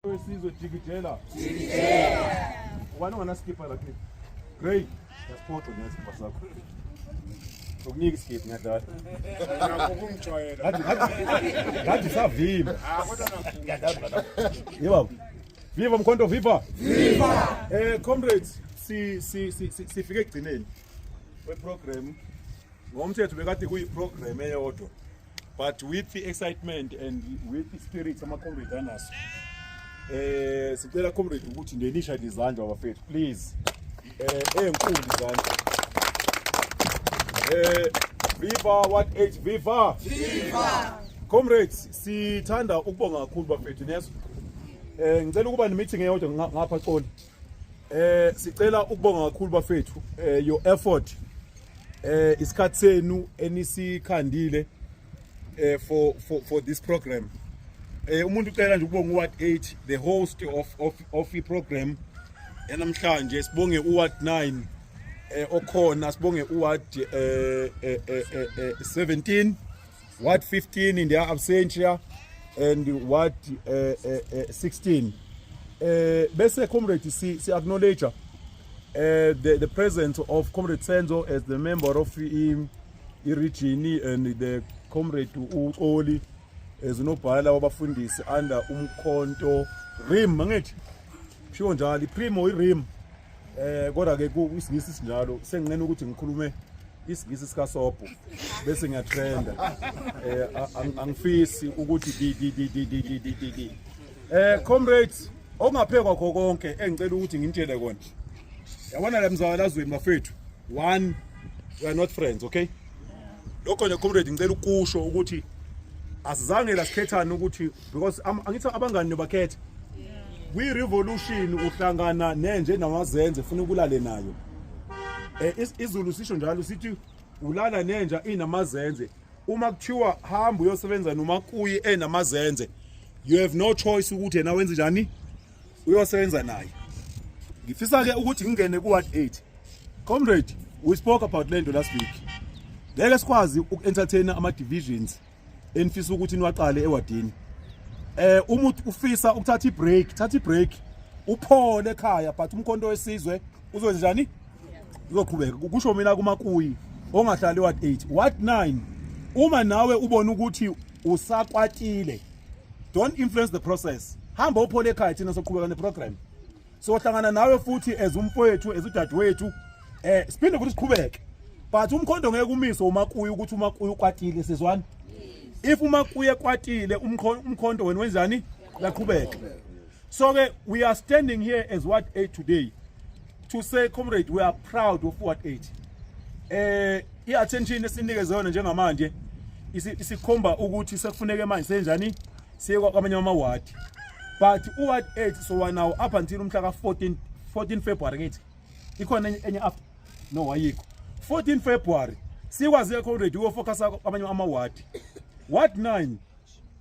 Wesizwe jikijela. Jikijela. Ubani onganaskipha la kini? Great. Yasiphoxa ngesikipha sakho. Ukunika isikipha ngiyadlala. Nakho kungijwayela. Ngathi ngathi ngathi savimba. Ah, kodwa nakho. Ngiyadlala. Yebo. Viva Mkhonto viva. Viva. Comrades, si si si sifike ekugcineni kweprogram. Ngomthetho bekade kuyi program eyodwa. But with the excitement and with the spirit ama comrade anaso. Sicela comrade ukuthi nenisha izandla bafethu, please. Enkulu izandla. Viva Ward 8, viva. Viva. Comrades, sithanda ukubonga kakhulu bafethu, neso. Ngicela ukuba ne meeting eyodwa ngapha, Xoli. Sicela ukubonga kakhulu bafethu, your effort, isikhathi senu enisikhandile for this program. Umuntu ucela nje ukubonga uWard 8, the host of i program enamhlanje, sibonge uWard 9 okhona, sibonge uWard 17, Ward 15 in their absentia and Ward 16. Bese comrade, si acknowledge the presence of Comrade Senzo as the member of I region and the Comrade uXoli as unobhala wabafundisi under Umkhonto Rim, angithi kushiwo njalo, iprimo irim, kodwa ke isingisi sinjalo, senginqena ukuthi ngikhulume isingisi sikasobho bese ngiyatrenda. Angifisi ukuthi di di di di di di di di di. Comrades, okungaphekwa kwakho konke engicela ukuthi nginitshele kona, yabona la mzabalazweni bafethu, one, we are not friends, okay? Lokho nje comrade ngicela ukusho ukuthi asizange la sikhethane ukuthi because angithi abangani nobakhethe kwi revolution, uhlangana nenje namazenze funa ukulale nayo. Izulu sisho njalo, sithi ulala nenja inamazenze. Uma kuthiwa hamba uyosebenza noma kuyi enamazenze, you have no choice ukuthi yena wenze njani, uyosebenza naye. Ngifisa ke ukuthi ngingene ku Ward 8. Comrade, we spoke about lento last week. Ngeke sikwazi uku-entertain ama divisions enifisa ukuthi niwaqale ewadini. Uma ufisa ukuthatha ibreak, thatha ibreak, uphole ekhaya, but Umkhonto Wesizwe uzokwenza njani? Uzoqhubeka. Kusho mina kumakuyi ongahlali Ward 8. Ward 9, uma nawe ubona ukuthi usakwatile, don't influence the process, hamba uphole ekhaya, thina soqhubeka neprogram, sohlangana nawe futhi as umfowethu, as udadewethu, siphinde futhi siqhubeke, but umkhonto ngeke umise umakuyi ukuthi umakuyi ukwatile. Sizwana? If umakuyi ekwatile, umkhonto wena wenzani? Uyaqhubeka. So ke we are standing here as Ward 8 today to say, comrade, we are proud of Ward 8. I-attention esinikeze yona njengamanje isikhomba ukuthi sekufuneke manje senjani, siye kwamanye amawadi, but uWard 8 so now up until umhla ka-14, 14 February, ngithi ikhona enye after, no, ayikho. 14 February sikwazi already uyofocus kwamanye amawadi. Ward 9,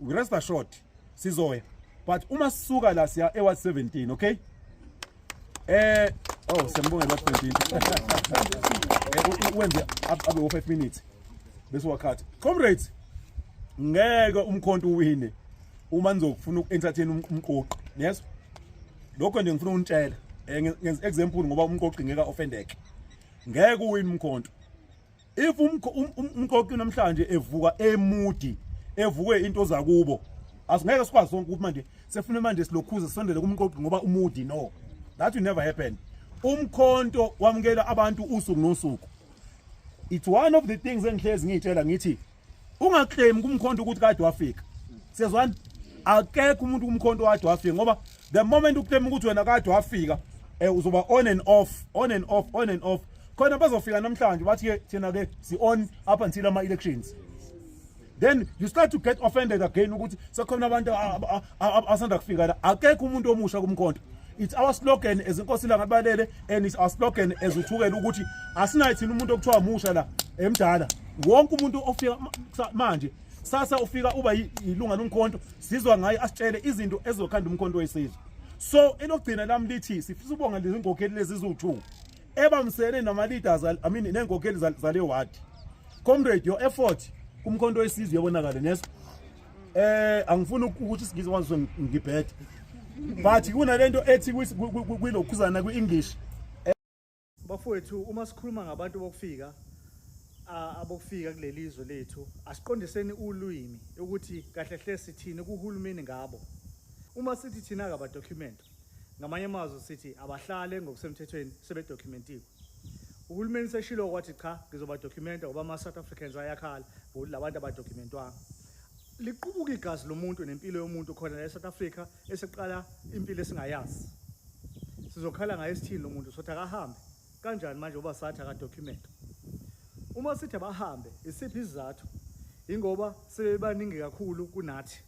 we rest assured sizoya, but uma sisuka la siya eWard 17, okay? Oh, siyambonga Ward 17. Wenze abe 5 minutes bese wakhathi. Comrades, ngeke umkhonto uwine uma nizofuna uku-entertain umqoqi, yes. Lokho nje ngifuna ukunitshela, ngenza example ngoba umqoqi ngeke offendeke. Ngeke uwine umkhonto if umqoqi namhlanje evuka emudi, evuke into zakubo. Asingeke sikwazi sonke ukuthi manje sefuna manje silokhuze sisondele kumqoqi ngoba umudi. No, that will never happen. Umkhonto wamukela abantu usuku nosuku. It's one of the things engihlezi ngiyitshela, ngithi ungaclaim kumkhonto ukuthi kade wafika. Siyazwana? Akekho umuntu kumkhonto kade wafika, ngoba the moment uclaim ukuthi wena kade wafika, uzoba on and off, on and off, on and off. Khona bazofika namhlanje bathi ke thina ke si on up until ama elections, then you start to get offended again ukuthi sekhona abantu asanda kufika la. Akekho umuntu omusha kumkhonto. It's our slogan as Inkosi Langabalele and it's our slogan as uThukela ukuthi asinayo thina umuntu okuthiwa musha la, emdala. Wonke umuntu ofika manje sasa ufika uba ilunga lomkhonto, sizwa ngaye asitshele izinto ezizokhanda Umkhonto Wesizwe. So elokugcina lami lithi sifisa ubonga lezi nkokheli lezi ziwu-2 ebambisene nama-leaders, I mean nenkokheli zale ward. Comrade, your effort kuMkhonto Wesizwe yabonakala neso. Angifuni ukuthi isingisi wazi ngibhede. But kunalento ethi kwilokhuzana kwi-English. Bafowethu, uma sikhuluma ngabantu bokufika, abokufika kuleli zwe lethu, asiqondiseni ulwimi ukuthi kahle hle sithini kuhulumeni ngabo. Uma sithi thina akabadocument, ngamanye amazwi sithi abahlale ngokusemthethweni sebedocumentiwe. Uhulumeni seshilo kwathi cha, ngizobadocumenta ngoba ama-South Africans ayakhala ngokuthi labantu abadocumentwanga. Liqubuka igazi lomuntu nempilo yomuntu khona la e-South Africa eseqala impilo esingayazi. Sizokhala ngaye sithini lo muntu? Sothi akahambe kanjani manje uba sathi akadocument? Uma sithi abahambe, isiphi isizathu? Ingoba sebebaningi kakhulu kunathi.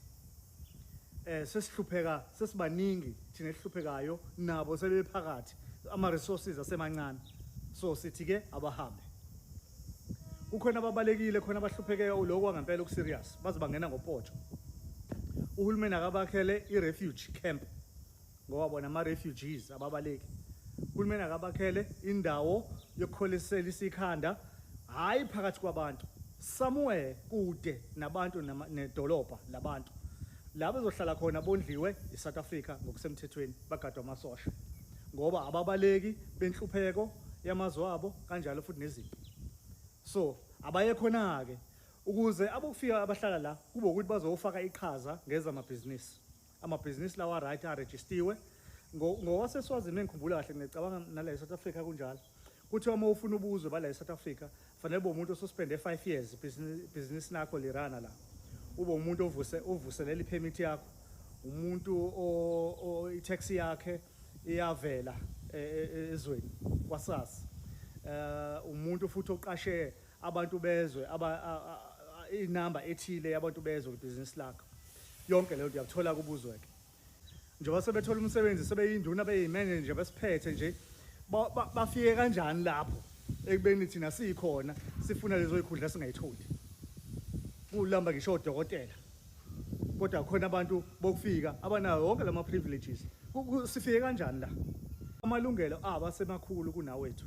Sesihlupheka sesibaningi thina esihluphekayo, nabo sebephakathi, ama resources asemancane, so sithi ke abahambe. Kukhona ababalekile khona abahlupheke lokho kwangempela okuserious, baze bangena ngopotsho. Uhulumeni akabakhele i-refuge camp ngoba bona ama-refugees, ababaleki. Uhulumeni akabakhele indawo yokukholisela isikhanda, hhayi phakathi kwabantu, somewhere kude nabantu nedolobha labantu la bezohlala khona, bondliwe i-South Africa ngokusemthethweni, bagadwa amasosha, ngoba ababaleki benhlupheko yamazwe abo kanjalo futhi nezimpi. So abaye khona-ke ukuze abokufika abahlala la kube ukuthi bazofaka iqhaza ngezamabhizinisi, amabhizinisi lawa right arejistiwe ngokwaseswazini. Engikhumbula kahle, ngicabanga nala e-South Africa kunjalo, kuthiwa uma ufuna ubuzwe bala e-South Africa fanele ube umuntu osuspende 5 years ibhizinisi lakho lirana la, ube umuntu ovuse uvuselela ipermit yakho, umuntu i-tax yakhe iyavela ezweni kwaSARS, umuntu futhi oqashe abantu bezwe aba inamba ethile yabantu bezwe kwibhizinisi lakho. Yonke leyo nto uyakuthola kubuzwe-ke. Njengoba sebethola umsebenzi, sebeyinduna, beyimanager, besiphethe nje, bafike kanjani lapho ekubeni thina sikhona sifuna lezo yikhundla singayitholi? Kulamba ngisho odokotela, kodwa khona abantu bokufika abanawo wonke lama privileges. Sifike kanjani la? Amalungelo abo asemakhulu kunawethu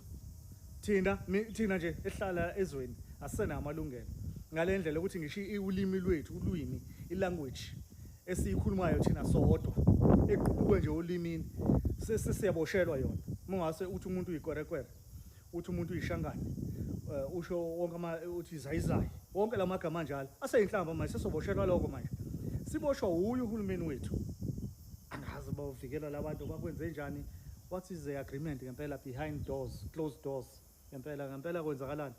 thina. Thina nje ehlala ezweni asisenawo amalungelo ngale ndlela ukuthi ngisho ulimi lwethu, ulwimi, ilanguage esiyikhulumayo thina sodwa, equbuke nje olimini sesiyaboshelwa yona. Uma ungase uthi umuntu uyikwerekwere, uthi umuntu uyishangane, usho wonke ama uthi zayizayi, wonke lamagama anjalo aseyinhlamba manje, sesoboshelwa lokho. Manje siboshwa wuye uhulumeni wethu. Angazi bawuvikela labantu bakwenze njani. What is the agreement ngempela behind doors, closed doors? Ngempela ngempela kwenzakalani?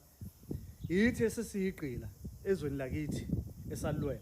Yithi esesiyigqila ezweni lakithi esalilwela.